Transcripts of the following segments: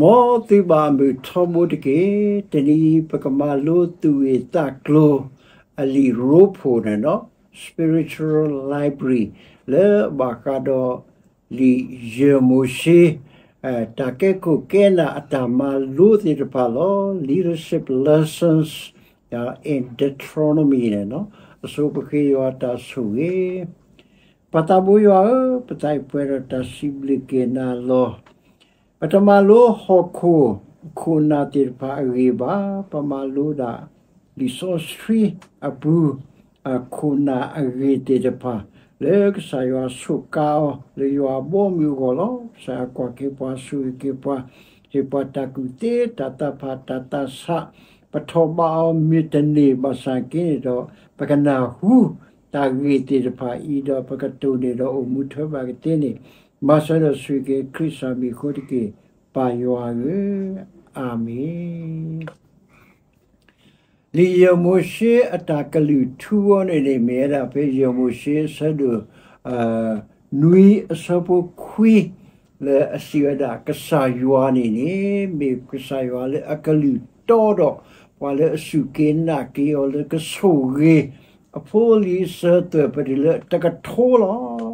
မ်သုဘၣ်မုာ်ထီဘိတက့ၢ်. တနံၤအံၤ ပကမၤလိသူၣ်ဂ့ၢ်သးကျိၤ အလံာ်ရိဖှိၣ်န့ၣ်လီၤ, spiritual library လၢအဘၣ်ဃးဒီး လံာ်ယဲၢ်မိၤၡ့ တၢ်ကဲခိၣ်ကဲနၢ်အတၢ်မၤလိသ့ၣ်တဖၣ်လီၤ. Leadership lessons in Deuteronomy န့ၣ်လီၤ. အဆိပဃ့ယွၤတၢ်ဆိၣ်ဂ့ၤ. ပၢ်သးဘိယွၤဧၢ, ပသးအံၤပှဲၤဒီးတၢ်စံးဘျုးက့ၤနၤလီၤ. ပတမၤလိဟီၣ်ခိၣ်အခိၣ်အနၢ်သ့ၣ်တဖၣ်အဂ့ၢ်ဘၣ်, ပမၤလိဒၣ် လံာ်စီဆှံအပူၤ အခိၣ်အနၢ်အဂ့ၢ်သ့ၣ်တဖၣ် လၢကစၢ်ယွၤစူးကါအီၤ လၢယွၤအဘီအမုၢ်အဂီၢ်လီၤ. ကစၢ်ယွၤကွၢ်က့ၤပှၤ ဆိၣ်ဂ့ၤက့ၤပှၤ, ဟ့ၣ်ပှၤတၢ်ကူၣ်သ့ တၢ်သးဖး တၢ်သးဆး, ပထီၣ်ဘးအီၤမ့ၢ်တန့ၢ်ဘၣ်ဆၣ်က့န့ၣ်ဒီး ပကနၢ်ဟူတၢ်ဂ့ၢ်သ့ၣ်တဖၣ်အံၤဒီး ပကတိၢ်န့ၢ်ဒီးအိၣ်မူထွဲဘၣ်ကသ့န့ၣ်, မၤစၢၤဒီးဆိၣ်ဂ့ၤက့ၤခရံာ်စၢ်မံၤအဃိတက့ၢ်, ပၢ်ယွၤဧၢ, အၤမ့ၣ်. လံာ်ယဲၢ်မိၤၡ့အတၢ်ကလုၢ်ထူအီၤန့ၣ်န့ၣ် မ့ၢ်ဝဲဒၣ်ဖဲယဲၢ်မိၤၡ့အဆၢဒိၣ် နွံအဆၢဖိခွံ လၢအစံးဝဲဒၣ် ကစၢ်ယွၤန့ၣ်န့ၣ် မ့ၢ်ကစၢ်ယွၤလၢအကလုၢ်တီဒီး ပှၤလၢအစူၢ်က့ၤနာ်က့ၤအီၤလၢကဆိၣ်ဂ့ၤ အဖိအလံၤအစၢၤအသွဲၣ် ပတုၤလၢတကထိလီၤ.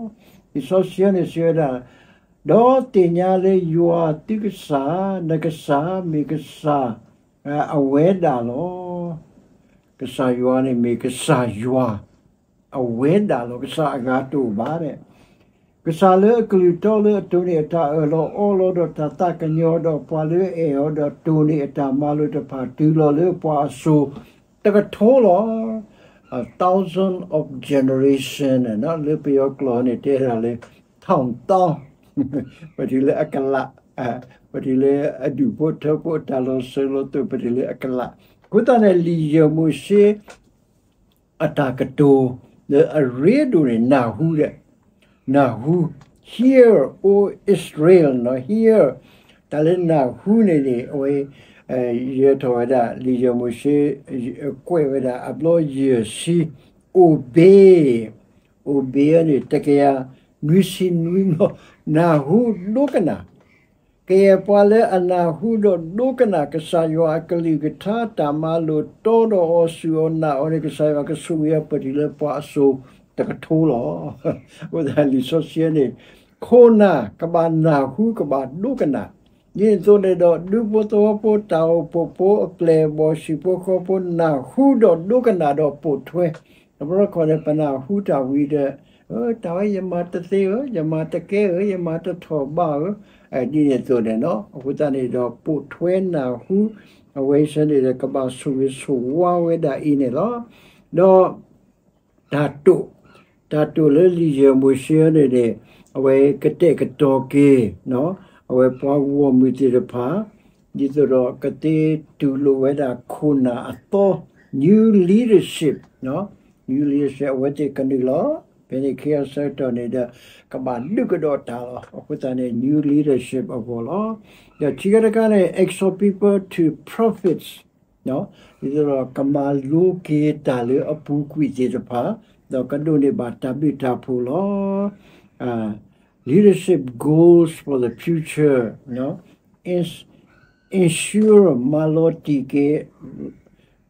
လံာ်စီဆှံန့ၣ်စံးဝဲဒၣ် ဒီးသ့ၣ်ညါလၢယွၤသုကစၢ်, နကစၢ်မ့ၢ်ကစၢ် အဝဲဒၣ်လီၤ. ကစၢ်ယွၤန့ၣ်မ့ၢ်ကစၢ်ယွၤ အဝဲဒၣ်လီၤ. ကစၢ်အဂၤတအိၣ်ဘၣ်ဒဲး. ကစၢ်လၢအကလုၢ်တီလၢအတိၢ်န့ၢ်အတၢ်အၢၣ်လီၤအီလီၤဒီးတၢ်သးကညီၤဒီးပှၤလၢအအဲၣ်အီၤဒီးတိၢ်န့ၢ်အတၢ်မၤလိာ်တဖၣ် တုၤလီၤလၢပှၤအစိၤတကထိလီၤ. A thousand of generation လၢပယီၤကျိာ်န့ၣ်တဲဒၣ်လၢ ထောင်သောင်း ပတုၤလၢအကလး, ပတုၤလၢအဒူၣ်ဖိထၢဖိအတၢ်လီၤစိၤလီၤသိး ပတုၤလၢအကလး. အဃိသတးန့ၣ် လံာ်ယဲၢ်မိၤၡ့ အတၢ်ကတိၤလၢအရ့ဒိၣ်န့ၣ် နၢ်ဟူဒီး, နၢ်ဟူ, hear, O Israel, hear, တၢ်လၢနၢ်ဟူန့ၣ်န့ၣ် အဝဲ ယဲထီၣ်ဝဲဒၣ် လံာ်ယဲၢ်မိၤၡ့ ကွဲးဝဲဒၣ်အဘျီယဲၢ်ဆံ, obey, obey န့ၣ် တကယၤနွံဆံနွံဘျီ, နၢ်ဟူဒိကနၣ် ကယဲၢ်ပှၤလၢအနၢ်ဟူဒီးဒိကနၣ်ကစၢ်ယွၤအကလုၢ်ကထါ တၢ်မၤလိာ်တီဒီးအီၤ စူၢ်အီၤနာ်အီၤန့ၣ် ကစၢ်ယွၤကဆိၣ်ဂ့ၤအီၤ ပတုၤလၢပှၤအစိၤတကထိလီၤ. အဃိသတးလံာ်စီဆှံန့ၣ် ခိၣ်နၢ်ကဘၣ်နၢ်ဟူ ကဘၣ်ဒိကနၣ်, ဒ်န့ၣ်အသိးန့ၣ်ဒီး ဒူဖိသဝီဖိ တၢ်အိၣ်ဖှိၣ်ဖိ အပျဲၢ်အဘီၣ် ဟံၣ်ဖိဃီဖိ နၢ်ဟူဒီးဒိကနၣ်ဒီးပိာ်ထွဲ, တဘျီတခီၣ်န့ၣ် ပနၢ်ဟူတၢ်ဝံၤဒီး တၢ်ဝဲယမၤတသ့ဧၢ, ယမၤတကဲဧၢ, ယမၤတထီၣ်ဘးဧၢ, ဒ်န့ၣ်အသိးန့ၣ်လီၤ. အဃိသတးန့ၣ်ဒီး ပိာ်ထွဲနၢ်ဟူ အဝဲဆၢန့ၣ်ဒီး ကဘၣ်ဆိၣ်ဂ့ၤဆိၣ်ဝါဝဲဒၣ်အံၤန့ၣ်လီၤ. ဒီး တၢ်တိာ်, တၢ်တိာ်လၢလံာ်ယဲၢ်မိၤၡ့န့ၣ်န့ၣ် အဝဲကတဲာ်ကတီၤက့ၤ အဝဲပှၤဂီၢ်မုၢ်သ့ၣ်တဖၣ် ဒ်သိးဒီးကသ့တူၢ်လိာ်ဝဲဒၣ်ခိၣ်နၢ်အသီ new leadership, new leadership အဝဲသ့ၣ်ကနုာ်လီၤ. ဖဲန့ၣ်ခံအဆၢကတီၢ်န့ၣ်ဒီး ကဘၣ်ဒုးကဒီးတၢ်လီၤ. အဃိသတးန့ၣ် new leadership အဂီၢ်လီၤ. ဒီးခံခါတခါန့ၣ် exhort people to prophets ဒ်သိးဒီးကမၤလိက့ၤတၢ်လၢအပူၤကွံာ်သ့ၣ်တဖၣ် ဒီးကဒိးန့ၢ်ဘၣ်တၢ်ဘျုးတၢ်ဖှိၣ်လီၤ. Leadership goals for the future, ensure မၤလီၤတံၢ်က့ၤ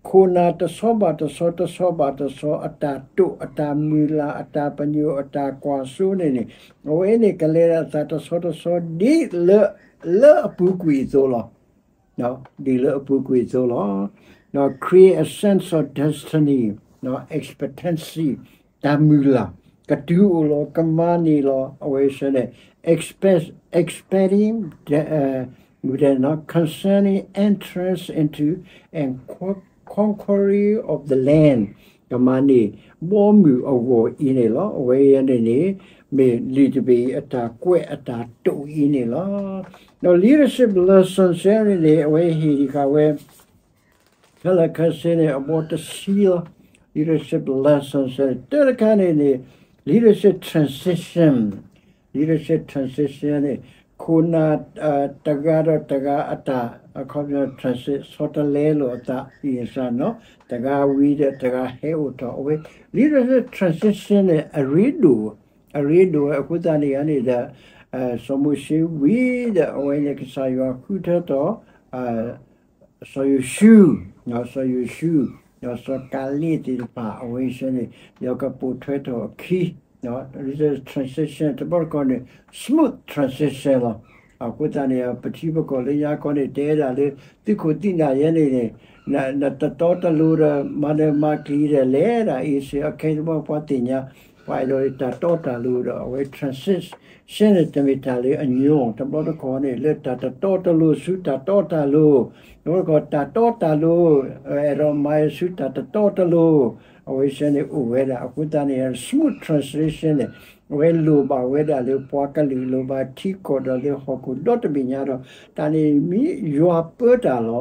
ခိၣ်နၢ်တဆီဘၣ်တဆီ တဆီဘၣ်တဆီ အတၢ်တိာ် အတၢ်မုၢ်လၢ် အတၢ်ပညိၣ် အတၢ်ကွၢ်စိန့ၣ်န့ၣ် အဝဲန့ၣ်ကလဲၤဒၣ်အသးတဆီတဆီ ဒ်လၢ လၢအပူၤကွံာ်အသိးလီၤ. ဒ်လၢအပူၤကွံာ်အသိးလီၤ. ဒီး create a sense of destiny, expectancy, တၢ်မုၢ်လၢ် ကတုၤအိၣ်လီၤ ကမၤန့ၢ်လီၤ အဝဲဆၢန့ၣ် expect, expecting the, uh, concerning entrance into and conquering of the land, ကမၤန့ၢ်ဘီမုၢ်အဂီၢ်အံၤန့ၣ်လီၤ. အဝဲအံၤန့ၣ်န့ၣ် မ့ၢ်လံာ်တဘ့ၣ်အံၤအတၢ်ကွဲးအတၢ်တိာ်အံၤန့ၣ်လီၤ. ဒီး leadership lesson ဆၢန့ၣ်န့ၣ် အဝဲဟ့ၣ်ဒံးဃာ်ဝဲ ခဲလၢာ်ခဲဆ့န့ၣ် အဘီတဆံလီၤ. leadership lesson ဆၢန့ၣ် တၢတခါန့ၣ်န့ၣ် leadership transition, leadership transition န့ၣ် ခိၣ်နၢ် တဂၤဒီးတဂၤအတၢ် အခီပညီ transit ဆီတလဲလိာ်အသး အံၤစၢ်နီၤ တဂၤဝံၤဒီးတဂၤဟဲအိၣ်ထီၣ် အဝဲ leadership transition န့ၣ် အရ့ဒိၣ် အရ့ဒိၣ်ဝဲ အဃိသတးန့ၣ်န့ၣ်ဒီး စီၤမိၤၡ့ဝံၤဒီး အဝဲန့ၣ်ကစၢ်ယွၤဃုထၢထီၣ် စီၤယိၤၡူ, စီၤယိၤၡူ, ဒီးစီၤကၤလ့းသ့ၣ်တဖၣ် အဝဲဆၢန့ၣ် ယကပိာ်ထွဲထီၣ်အခံ transition တဘျီတခီၣ်န့ၣ် smooth transition လီၤ. အဃိသတးန့ၣ် ပထံပကီၢ်လၢညါခီန့ၣ် တဲဒၣ်လၢ သုးခိၣ်သံနၤယဲန့ၣ်န့ၣ် နတတီတလိၤဒီး မၤနၢၤမၤကျံၤဒီး လဲၤဒၣ်အ့စ့ အခဲအံၤတဘျီပှၤသ့ၣ်ညါ ပှၤအဲၣ်ဒိးတၢ်တီတၢ်လိၤဒီး အဝဲ transition န့ၣ် တမ့ၢ်တၢ်လၢအညီ တဘျီတခီၣ်န့ၣ် လၢတၢ်တတီတလိၤဆူတၢ်တီတၢ်လိၤ, တဘျီတခီၣ်တၢ်တီတၢ်လိၤ အဲၣ်ဒိးမၤအၢဆူတၢ်တတီတလိၤ, အဝဲဆၢန့ၣ်အိၣ်ဝဲဒၣ် အဃိသတးန့ၣ် smooth transition န့ၣ် အဝဲလိၣ်ဘၣ်ဝဲဒၣ်လၢပှၤကလုာ်လိၣ်ဘၣ်ထံကီၢ်ဒီးလၢဟီၣ်ခိၣ်ဒီတဘ့ၣ်ညါဒီး တၢ်န့ၣ်မ့ၢ်ယွၤပၢတၢ်လီ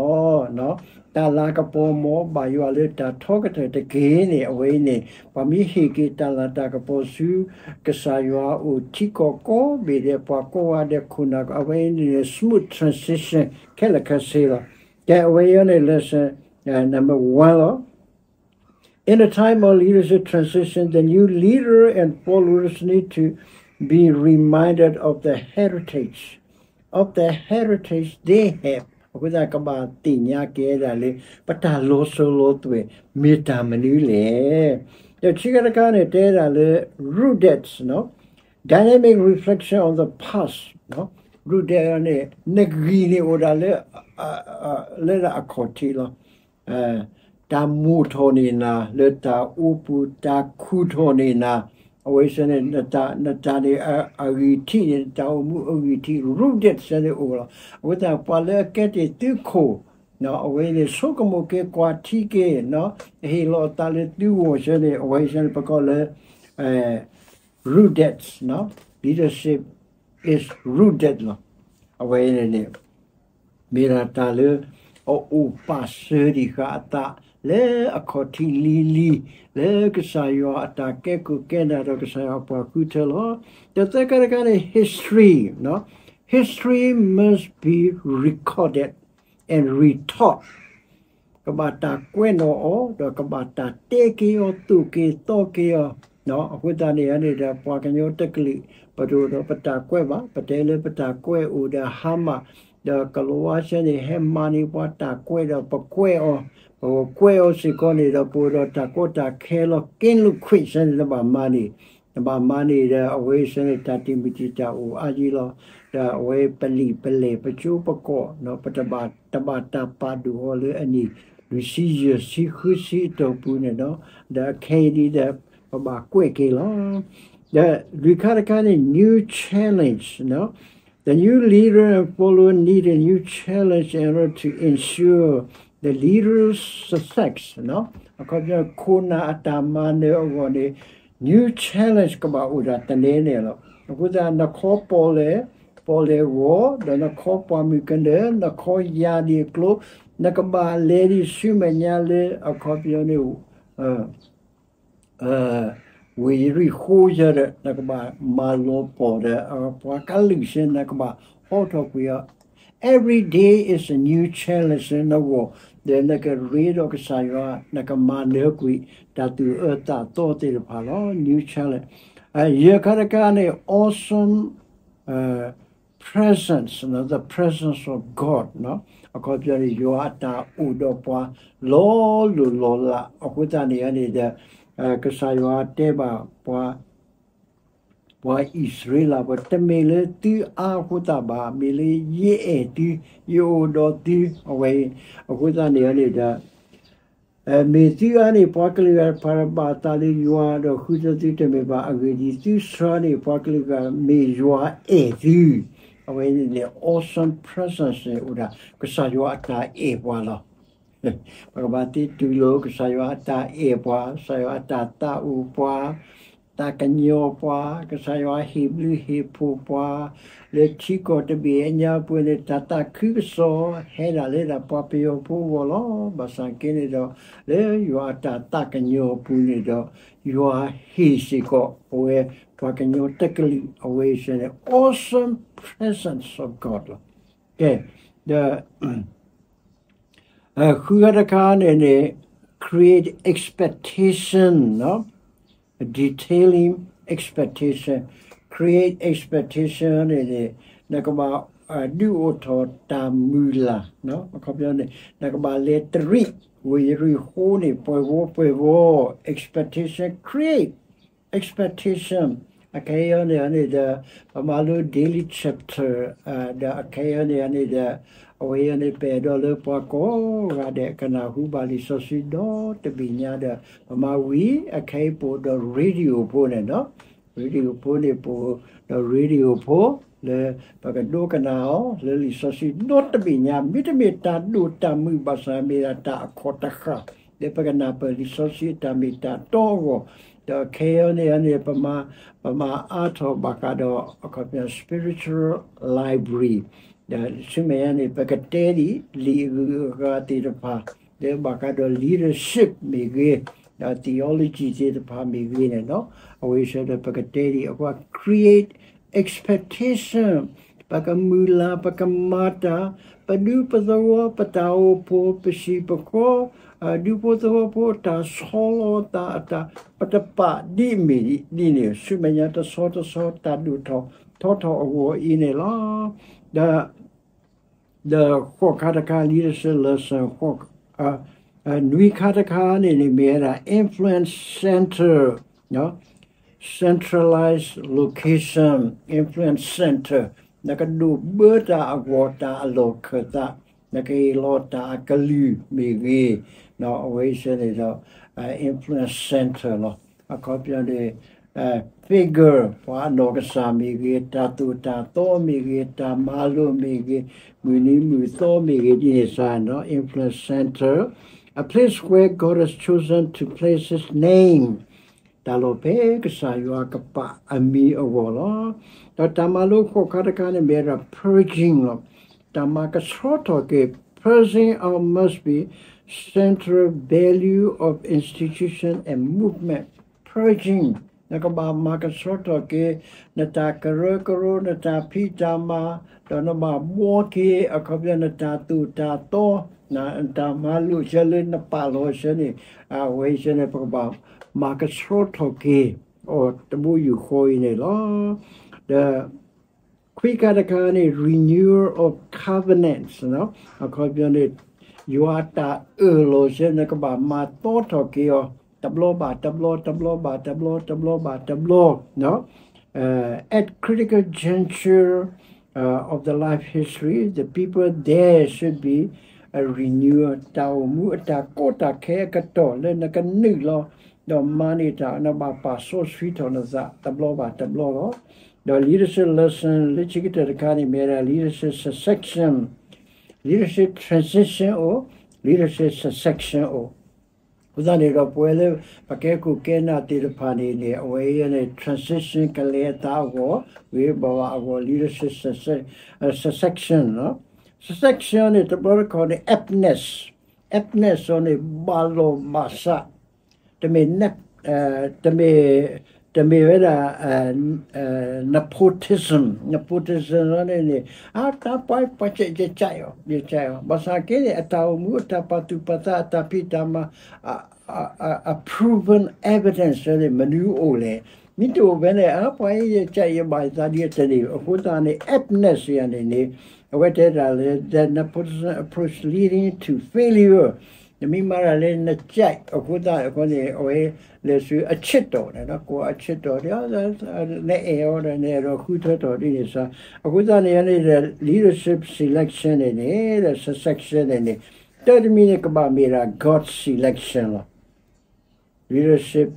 ၤ. တၢ်လၤကပီၤမ်ဘၣ်ယွၤလၢတၢ်ထီကတၢၢ်တက့ၢ်န့ၣ် အဝဲအံၤန့ၣ် ပှၤမ့ၢ်ဟ့ၣ်က့ၤတၢ်လၤတၢ်ကပီၤဆူ ကစၢ်ယွၤအအိၣ်ထံကီၢ်ကိးဘ့ၣ်ဒဲး ပှၤကိးဂၤဒဲးခိၣ်နၢ် အဝဲအံၤန့ၣ် smooth transition ခဲလၢာ်ခဲဆ့လီၤ. ကဲ အဝဲအံၤန့ၣ် lesson number one လီၤ. In the time of leadership transition, the new leader and followers need to be reminded of the heritage, of the heritage they have. အဃိသတးကဘၣ်သ့ၣ်ညါက့ၤဒၣ်လၢ ပတၢ်လီၤစိၤလီၤသွဲၣ် မ့ၢ်တၢ်မနုၤလဲၣ်. ဒီးခံခါတခါန့ၣ် တဲဒၣ်လၢ rooted နီၤ dynamic reflection on the past, rooted န့ၣ် နဂံၢ်န့ၣ်အိၣ်ဒၣ်လၢ လၢဒၣ်အခီၣ်ထံးလီၤ. တၢ်မိၣ်ထီၣ်န့ၢ်နၤ လၢတၢ်အိပူၤ တၢ်ခူၣ်ထီၣ်န့ၢ်နၤ, အဝဲဆၢန့ၣ် နတၢ်န့ၣ် အဂံၢ်ထံးန့ၣ် တၢ်အိၣ်မူအဂံၢ်ထံး rooted ဆၢန့ၣ်အိၣ်လီၤ. အဃိသတး ပှၤလၢအကဲတ့ၢ်သုးခိၣ် အဝဲန့ၣ် ဆိကမိၣ်က့ၤကွၢ်ထံက့ၤ ဟ့ၣ်လီၤအသးလၢသုဂီၢ်ဆၢန့ၣ် အဝဲဆၢန့ၣ် ပကိးလၢ rooted, leadership is rooted လီၤ. အဝဲန့ၣ်န့ၣ် မ့ၢ်ဒၣ်တၢ်လၢ အအိၣ်ပာ်စၢၤဒံးဃာ်အသး လၢအခီၣ်ထံးလံၤလံၤ လၢကစၢ်ယွၤအတၢ်ကဲခိၣ်ကဲနၢ်ဒီးကစၢ်ယွၤအပှၤဃုထၢလီၤ. ဒီးသၢခါတခါန့ၣ် history, history must be recorded and retaught. ကဘၣ်တၢ်ကွဲးနီၣ်အီၤ ဒီးကဘၣ်တၢ်တဲက့ၤအီၤ သိၣ်က့ၤသီက့ၤအီၤ, အဃိသတးန့ၣ်န့ၣ်ဒီး ပှၤကညီတကလုာ် ပတအိၣ်ဒီးပတၢ်ကွဲးဘၣ်, ပတဲလၢပတၢ်ကွဲးအိၣ်ဒီးဟါမၢ်, ဒီးကလီၤဝါဆၢန့ၣ် ဟဲမၤန့ၢ်ပှၤတၢ်ကွဲးဒီးပကွဲးအီၤ, ပကွဲးအီၤစ့ၢ်ကီးန့ၣ်ဒီး ပအိၣ်ဒီးတၢ်ကီတၢ်ခဲလီၤ က့လိာ်ခွံၣ်ဆၢန့ၣ် တဘၣ်မၤန့ၢ် တဘၣ်မၤန့ၢ်ဒီး အဝဲဆၢန့ၣ် တၢ်တံာ်မုၢ်တံာ်တာ်အိၣ်အါယံၤလီၤ. ဒီးအဝဲပလံာ်ပလဲၢ်ပကၠိပကီၢ် ပတဘၣ် တဘၣ်တၢ်ပာ်ဒိၣ်အီၤလၢအနံၣ် လွံၢ်ဆံယဲၢ်ဆံဃုဆံအတီၢ်ပူၤန့ၣ်ဒီး ဒီးအခဲအံၤဒ်ဒီး ပဘၣ်ကွဲးက့ၤလီၤ. ဒီးလွံၢ်ခါတခါန့ၣ် new challenge, the new leader and follower need a new challenge in order to ensure the leader's success. အခီပညီ ခိၣ်နၢ်အတၢ်မၤနၢၤအဂီၢ်န့ၣ် new challenge ကဘၣ်အိၣ်ဒၣ်တနဲန့ၣ်လီၤ. အဃိသတး နခီပီၣ်လဲၣ် ပီၣ်လဲၣ်ဂီၤ ဒီးနခီပှၤမုၢ်ကနၢၤ နခီယၤဒံးအကျိ နကဘၣ်လဲၤဒံးဆူမဲာ်ညါလၢအခီပညီန့ၣ် ဝ့ၢ်ယရံၣ်ဃိယၤဒီး နကဘၣ်မၤလီၤပီၢ်ဒီး ပှၤကလုာ်ဆၢ နကဘၣ်ဟီထီၣ်ကွံာ်အီၤ Every day is a new challenge လၢနဂီၢ်, ဒီးနကရ့ဒီးကစၢ်ယွၤ နကမၤနၢၤကွံာ် တၢ်သူၣ်အၢသးသီသ့ၣ်တဖၣ်လီၤ. New challenge. ယဲၢ်ခါတခါန့ၣ် awesome presence, the presence of God အခီပညီန့ၣ် ယွၤအတၢ်အိၣ်ဒီးပှၤ လီၤလိၢ်လီၤလး အဃိသတးန့ၣ်န့ၣ်ဒီး ကစၢ်ယွၤတဲဘၣ်ပှၤ ပှၤအံၣ်စရ့လးဖိ တမ့ၢ်လၢသုအါအဃိသတးဘၣ်, မ့ၢ်လၢယအဲၣ်သု, ယအိၣ်ဒီးသု, အဝဲအံၤ အဃိသတးန့ၣ်န့ၣ်ဒီး မ့ၢ်သုအါန့ၣ် ပှၤကလုာ်ဂၤတဖၣ်ဘၣ်အသးလၢယွၤဒီးဃုထၢသုတမ့ၢ်ဘၣ်, အဂ့ၢ်ဒ်အံၤ သုဆှၢန့ၣ် ပှၤကလုာ်ဂၤမ့ၢ်ယွၤအဲၣ်သု, အဝဲန့ၣ်န့ၣ် awesome presence န့ၣ်အိၣ်ဒၣ် ကစၢ်ယွၤအတၢ်အဲၣ်ပှၤလီၤ. ပကဘၣ်သ့တူၢ်လိာ် ကစၢ်ယွၤအတၢ်အဲၣ်ပှၤ, ကစၢ်ယွၤအတၢ်သးအိၣ်ပှၤ, တၢ်ကညီၤပှၤ, ကစၢ်ယွၤဟ့ၣ်ဘျုးဟ့ၣ်ဖှိၣ်ပှၤ, လၢထံကီၢ်တဘ့ၣ်အညါပူၤန့ၣ် တၢ်သးခုကစီၣ်ဟဲဒၣ်လၢဒၣ်ပှၤပယီၤဖိအဂီၢ်လီၤ. ဘၣ်ဆၣ်က့န့ၣ်ဒီး လၢယွၤအတၢ်သးကညီၤအပူၤန့ၣ်ဒီး ယွၤဟ့ၣ်စ့ၢ်ကီး ပဝဲပှၤကညီတကလုာ် အဝဲဆၢန့ၣ် awesome presence of God လီၤ. ကဲ ဒီး ဃုဂၤတခါန့ၣ်န့ၣ် create expectation, detailing expectation, create expectation န့ၣ်န့ၣ် နကဘၣ် ဒုးအိၣ်ထီၣ်တၢ်မုၢ်လၢ်, အခီပညီန့ၣ် နကဘၣ်လဲၤတရံး ဝ့ၢ်ယရံၣ်ဃိန့ၣ် ပှဲၤဂီၤပှဲၤဂီၤ expectation, create expectation. အခဲအံၤန့ၣ်န့ၣ်ဒီး ပမၤလိ Daily Chapter ဒီးအခဲအံၤန့ၣ်န့ၣ်ဒီး အဝဲအံၤန့ၣ် ပအဲၣ်ဒိးလၢပှၤကိးဂၤဒဲး ကနၢ်ဟူဘၣ်လံာ်စီဆှံဒီတဘ့ၣ်ညါဒီး ပမၤဝံၤ အခဲအံၤပအိၣ်ဒီး radio ဖိန့ၣ်ဒီး radio ဖိန့ၣ် ပအိၣ်ဒီး radio ဖိ လၢပကဒိကနၣ်အီၤ လၢလံာ်စီဆှံဒီတဘ့ၣ်ညါ မ့တမ့ၢ်တၢ်ဒိၣ်တၢ်မုၢ်ဘၣ်ဆၣ် မ့ၢ်ဒၣ်တၢ်အခီၣ်တဃၣ် လၢပကနၢ်ပၢၢ်လံာ်စီဆှံအတၢ်မ့ၢ်တၢ်တီအဂီၢ်, ဒီးခဲအံၤန့ၣ်န့ၣ် ပမၤ ပမၤအါထီၣ်ဘၣ်ဃးဒီး အခီပညီ spiritual library ဒီးဆူမဲာ်ညါန့ၣ် ပကတဲဒံး လံာ်အဂုၤအဂၤသ့ၣ်တဖၣ် လၢဘၣ်ဃးဒီး leadership မ့ၢ်ဂ့ၤ, ဒီး theology သ့ၣ်တဖၣ်မ့ၢ်ဂ့ၤန့ၣ်လီၤ. အဝဲဆၢဒီးပကတဲဒံးအဃိ create expectation ပကမုၢ်လၢ် ပကမၤတၢ် ပဒူပသဝီ ပတၢ်အိၣ်ဖှိၣ် ပဟံၣ်ပဃီ ဒူဖိသဝီဖိ တၢ်ဆီလီၤသးအတၢ် ပတပာ်ဒ်အမ့ၢ်ဒ်န့ၣ် ဆူမဲာ်ညါတဆီတဆီ တၢ်ဒိၣ်ထီၣ်ထီထီၣ်အဂီၢ်အံၤန့ၣ်လီၤ. ဒီး ဒီးဃိးခါတခါ leadership lesson ဃိး နွံခါတခါန့ၣ်န့ၣ် မ့ၢ်ဝဲဒၣ် influence center, centralized location, influence center နကဒိးဘၢတၢ်အဂီၢ် တၢ်အလီၢ်ခၢၣ်သး နကဟ့ၣ်လီၤတၢ်အကလုၢ်မ့ၢ်ဂ့ၤ, အဝဲဆၢန့ၣ်ဒီး influence center လီၤ. အခီပညီန့ၣ် figure ပှၤအနီၢ်ကစၢ်မ့ၢ်ဂ့ၤ, တၢ်သိၣ်တၢ်သီမ့ၢ်ဂ့ၤ, တၢ်မၤလိာ်မ့ၢ်ဂ့ၤ, မုၢ်နံၤမုၢ်သီမ့ၢ်ဂ့ၤ ဒ်န့ၣ်စ့ၢ် influence center, a place where God has chosen to place his name တၢ်လီၢ်ဖဲကစၢ်ယွၤကပာ်အမံၤအဂီၢ်လီၤ. ဒီးတၢ်မၤလိဃိးခါတခါန့ၣ် မ့ၢ်ဝဲဒၣ် purging လီၤ. တၢ်မၤကဆှီထီၣ်က့ၤ purging out must be central value of institution and movement, purging နကဘၣ်မၤကဆှီထီၣ်က့ၤ နတၢ်ကရၢကရိ နတၢ်ဖံးတၢ်မၤ ဒီးနဘၣ်ဘှီက့ၤ အခီပညီ နတၢ်သိၣ်တၢ်သီ နတၢ်မၤလိာ်ဆၢလၢနပာ်လီၤဆၢန့ၣ် အဝဲဆၢန့ၣ် ပကဘၣ်မၤကဆှီထီၣ်က့ၤအီၤ တဘိယူၢ်ဃီအံၤန့ၣ်လီၤ. ဒီး ခွံခါတခါန့ၣ် renewal of covenants အခီပညီန့ၣ် ယွၤတၢ်အၢၣ်လီၤဆၢ နကဘၣ်မၤသီထီၣ်က့ၤအီၤ တဘျီဘၣ်တဘျီ တဘျီဘၣ်တဘျီ တဘျီဘၣ်တဘျီ At critical juncture of the life history, the people there should be a renewal တၢ်အိၣ်မူအတၢ်ကီတၢ်ခဲအကတီၢ်လၢနကနုာ်လီၤ ဒီးမၤန့ၢ်တၢ် နဘၣ်ပာ်စီဆှံထီၣ်နသးတဘျီဘၣ်တဘျီလီၤ. ဒီး leadership lesson လၢခံကတၢၢ်တခါန့ၣ် မ့ၢ်ဝဲဒၣ် leadership succession, leadership transition အိၣ်, leadership succession အိၣ်. အဃိသတးန့ၣ်ဒီး ပဝဲလၢပကဲခိၣ်ကဲနၢ်သ့ၣ်တဖၣ်န့ၣ်န့ၣ် အဝဲအံၤန့ၣ် transition ကလဲၤအသးအဂီၢ် ဂ့ၤဘၣ်ဘၣ်အဂီၢ် leadership succession, succession လီၤ. Succession န့ၣ် တဘျီတခီၣ်န့ၣ် aptness, aptness န့ၣ် ဘၣ်လီၢ်ဘၣ်စး တမ့ၢ် တမ့ၢ် တမ့ၢ်ဝဲဒၣ် nepotism, nepotism န့ၣ်န့ၣ် အတၢ်ပှၤ ပှၤယကဲအီၤ ယကဲအီၤ ဘၣ်ဆၣ်က့န့ၣ် အတၢ်အိၣ်မူ အတၢ်ပာ်သူၣ်ပာ်သး အတၢ်ဖံးတၢ်မၤ အ proven evidence န့ၣ် မနုၤအိၣ်လဲၣ်. မ့ၢ်တအိၣ်ဖဲန့ၣ် အပှၤအံၤယကဲအီၤ ယဘၣ်ယသးဒ်အံၤတန့ၢ်ဘၣ်. အဃိသတးန့ၣ် aptness ယၤန့ၣ်န့ၣ် အဝဲတဲဒၣ်လၢ the nepotism approach leading to failure နမ့ၢ်မၤတၢ်လၢနကဲအဃိသတးအဃိန့ၣ် အဝဲလဲၤဆူအဆ့ၣ်တီၢ်န့ၣ် ကိးအဆ့ၣ်တီၢ် နအဲၣ်အီၤဒီး နအဲၣ်ဒိးဃုထၢထီၣ်ဒ်န့ၣ်စ့ၢ်. အဃိသတးန့ၣ်န့ၣ်ဒီး leadership selection န့ၣ်န့ၣ် ဒီး succession န့ၣ်န့ၣ် တၢ်တမံၤန့ၣ် ကဘၣ်မ့ၢ်ဒၣ် God's selection လီၤ. Leadership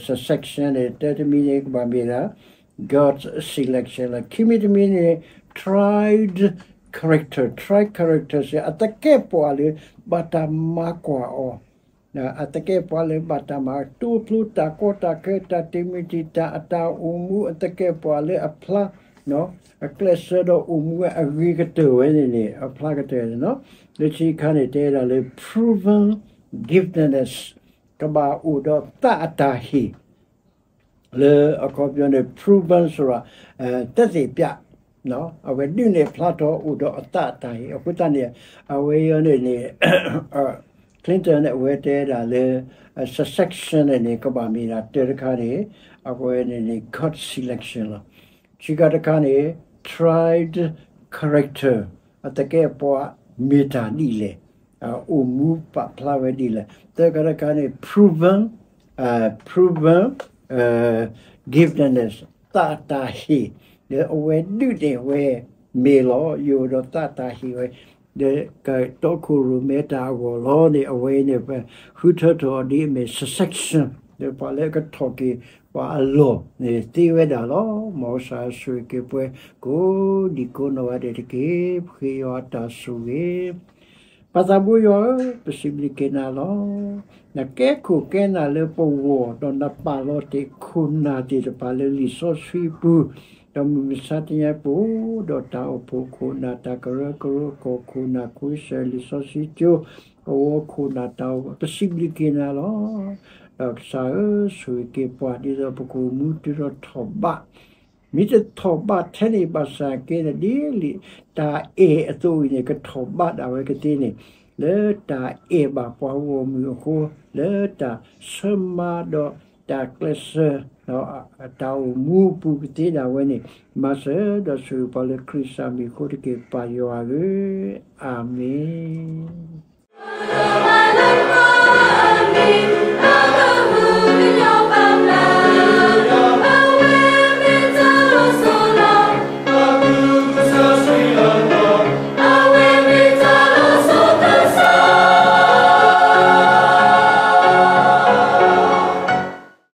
succession န့ၣ် တၢ်တမံၤန့ၣ် ကဘၣ်မ့ၢ်ဒၣ် God's selection လီၤ. ခံမံၤတမံၤန့ၣ် tried character, tried character စ့ၢ် အသကဲးပဝးလၢ ဘၣ်တၢ်မၤကွၢ်အီၤ အသကဲးပဝးလၢဘၣ်တၢ်မၤ တိဖျိတၢ်ကီတၢ်ခဲ တၢ်တမုာ်တံာ်တာ် အတၢ်အိၣ်မူ အသကဲးပဝးလၢအဖျါ အကျဲးစၢးဒီးအိၣ်မူဝဲအဂ့ၤကတၢၢ်ဝဲန့ၣ်န့ၣ် အဖျါကတၢၢ်န့ၣ်လီၤ. လၢခံခါန့ၣ် တဲဒၣ်လၢ proven giftedness ကဘၣ်အိၣ်ဒီးသးအတၢ်ဟ့ၣ် လၢအခီပညီန့ၣ် proven ဆိုတာ သက်သေပြ အဝဲဒုးနဲၣ်ဖျါထီၣ်အိၣ်ဒီးအသးအတၢ်ဟ့ၣ် အဃိသတးန့ၣ် အဝဲအံၤန့ၣ်န့ၣ် Clinton န့ၣ် အဝဲတဲဒၣ်လၢ succession န့ၣ်န့ၣ် ကဘၣ်မ့ၢ်ဒၣ်တၢတခါန့ၣ် အဝဲန့ၣ်န့ၣ် God selection လီၤ. ခံခါတခါန့ၣ် tried character အသကဲးပဝးမ့ၢ်တၢ်ဒ်လဲၣ်, အိၣ်မူပာ်ဖျါဝဲဒ်လဲၣ်. သၢခါတခါန့ၣ် proven, proven giftedness သးတၢ်ဟ့ၣ်, ဒီးအဝဲဒုးန့ၢ်ဝဲမ့ၢ်လီၤ. ယိၤဒီးသးတၢ်ဟ့ၣ်ဝဲ ဒီးကတီခိၣ်ရိၣ်မဲတၢ်အဂီၢ်လီၤန့ၣ် အဝဲန့ၣ် ပဃုထၢထီၣ်အီၤဒ်အမ့ၢ် succession ဒီးပှၤလၢအကထီၣ်က့ၤပှၤအလီၢ်န့ၣ်သ့ဝဲဒၣ်လီၤ. မ်ကစၢ်ယွၤဆိၣ်ဂ့ၤက့ၤပှၤ ကိးဒံကိးနီၢ်ဂၤဒဲးတက့ၢ်. ပဃ့ယွၤအတၢ်ဆိၣ်ဂ့ၤ ပၢ်သးဘိယွၤဧၢ, ပစံးဘျုးက့ၤနၤလီၤ. နကဲခိၣ်ကဲနၢ်လၢပဂီၢ်, ဒီးနပာ်လီၤတ့ၢ်ခိၣ်နၢ်သ့ၣ်တဖၣ်လၢလံာ်စီဆှံပူၤ, ဒီးမုၢ်မဆါတနံၤအံၤပအိၣ်ဒီးတၢ်အိၣ်ဖှိၣ်ခိၣ်နၢ်, တၢ်ကရၢကရိ ကီၢ်ခိၣ်နၢ်, ခိစၢၣ်, လံာ်စီဆှံကၠိ, ကဝီၤခိၣ်နၢ်, တၢ်အိၣ်ဖှိၣ်, ပစံးဘျုးက့ၤနၤလီၤ. ဒီးကစၢ်ဧၢ, ဆိၣ်ဂ့ၤက့ၤပှၤ ဒ်သိးပကအိၣ်မူတုၤထီၣ်ထီၣ်ဘး မ့ၢ်တထီၣ်ဘးထဲန့ၣ်ဘၣ်ဆၣ်က့န့ၣ် ဒ်လံာ်တၢ်အဲၣ်အသိးအံၤန့ၣ် ကထီၣ်ဘးဒၣ်ဝဲကသ့န့ၣ်, လၢတၢ်အဲၣ်ဘၣ်ပှၤဂီၢ်မုၢ်အဃိ, လၢတၢ်ဆၢမၤဒီးတၢ်ကျဲးစၢး တၢ်အိၣ်မူအပူၤကသ့ဒၣ်ဝဲန့ၣ်, မၤစၢၤဒီးဆိၣ်ဂ့ၤပှၤလၢခရံာ်စၢ်မံၤအဃိတက့ၢ် ပၢ်ယွၤဧၢ, အၤမ့ၣ်.